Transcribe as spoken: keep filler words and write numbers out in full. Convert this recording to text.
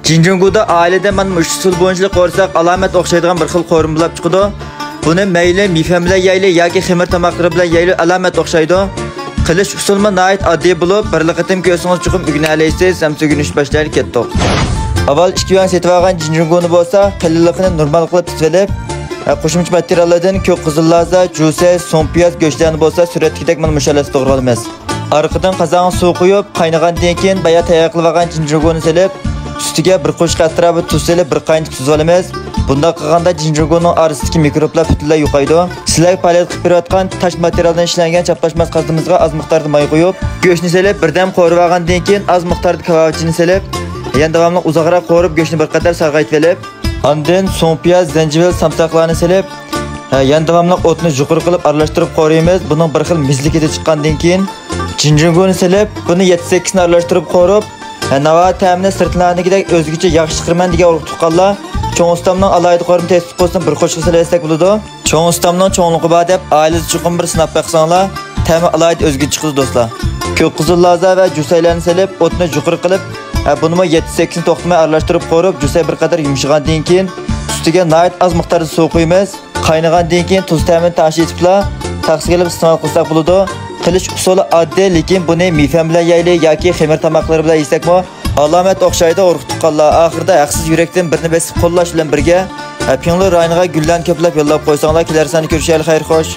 جىنجۇڭگۇدا ئائىلىدە مانا مۇشۇ ئۇسۇل بويىچە قورساق ئالامەت ئوخشايدىغان بىر خىل قورۇما بولۇپ چىقىدۇ. بۇنى مەيلى مىفەن بىلەن يەيلى ياكى خېمىر تاماقلىرى بىلەن يەيلى، ئالامەت ئوخشايدۇ. قىلىش ئۇسۇلىمۇ ناھايىتى ئاددىي بولۇپ، بىرلا قېتىم كۆرسىڭىز چوقۇم ئۆگىنەلەيسىز. ئەمسە ئۆگىنىشنى باشلايلى، كەتتۇق. ئاۋۋال ئىككى يۈەن سېتىۋالغان جىنجۇڭگۇنى بولسا قېلىنلىقىنى نورمال قىلىپ تۈزىۋېلىپ، ھە، قوشۇمچە ماتېرىياللاردىن كۆك قىزىل لازا، جۈسەي، سۇڭپىياز، گۆشلەرنى بولسا سۈرەتتىكىدەك مانا مۇشۇ ھالەتتە توغرىۋالىمىز. ئارقىدىن قازانغا سۇ قۇيۇپ، قاينىغاندىن كېيىن بايا تەييار قىلىۋالغان جىنجۇڭگۇنى سېلىپ، ئۈستىگە بىر قوشۇق ئەتراپىدا تۇز سېلىپ، بىر قاينىتىپ سۈزۈۋالىمىز. بۇنداق قىلغاندا جىنجۇڭگۇنىڭ ئارىسىدىكى مىكروبلار پۈتۈنلەي يوقايدۇ. سىلەرگە پائالىيەت قىلىپ بېرىۋاتقان تاش ماتېرىيالدىن ئىشلەنگەن چاپلاش ماسكىسىمىزغا ئاز مىقداردا ماي قۇيۇپ، گۆشنى سېلىپ، بىردەم قورۇۋالغاندىن كېيىن، ئاز مىقداردا كاۋاۋىچىنى سېلىپ، يەنە داۋاملىق ئۇزاقراق قورۇپ، گۆشنى بىر قەدەر سارغايتىۋېلىپ، ئاندىن سۇڭپىياز، زەنجىۋىل، سامساقلارنى سېلىپ، ھە، يەنە داۋاملىق ئوتنى يۇقىرى قىلىپ ئارىلاشتۇرۇپ قورۇيمىز. بۇنىڭ بىر خىل مېزىلىك ھىدى چىققاندىن كېيىن، جىنجۇڭگۇنى سېلىپ، بۇنى يەتتە سەككىزنى ئارىلاشتۇرۇپ قورۇپ، ھە، ناۋادا تەمىنى سىرتىنلاردىكىدەك ئۆزگىچە ياخشى چىقىرىمەن دېگەن ئۇرۇق تۇغقانلار، چوڭ ئۇستامنىڭ ئالاھىدە قورۇما تەستىق بولسۇن، بىر قوشۇق سېلىۋەتسەك بولىدۇ. چوڭ ئۇستامنىڭ چوڭلۇقى بار دەپ، ئائىلىدە چوقۇم بىر سىناپ بەقسەڭلار، تەمى ئالاھىدە ئۆزگىچە چىقىدۇ، دوستلار. كۆك قىزىل لازا ۋە جۈسەيلەرنى سېلىپ، ئوتنى يۇقىرى قىلىپ، ھە، بۇنىمۇ يەتتە سەككىزنى توختىماي ئارىلاشتۇرۇپ قورۇپ، جۈسەي بىر قەدەر يۇمشىغاندىن كېيىن، ئۈستىگە ناھايىتى ئاز مىقداردا سۇ قۇيىمىز. قاينىغاندىن كېيىن تۇز تەمىنى تەڭشىتىپلا، تەخسىگە ئېلىپ ئىستېمال قىلساق بولىدۇ. قىلىش ئۇسۇلى ئاددىي، لېكىن بۇنى مىفەن بىلەن يەيلى ياكى خېمىر تاماقلىرى بىلەن يېسەكمۇ ئالامەت ئوخشايدۇ، ئۇرۇق تۇغقانلار. ئاخىرىدا ھەقسىز يۈرەكتىن بىرنى بېسىپ قوللاش بىلەن بىرگە، ھە، پىڭلۇ رايونىغا گۈللەرنى كۆپلەپ يوللاپ قويساڭلار، كېلەر ساندا كۆرۈشەيلى، خەير خوش.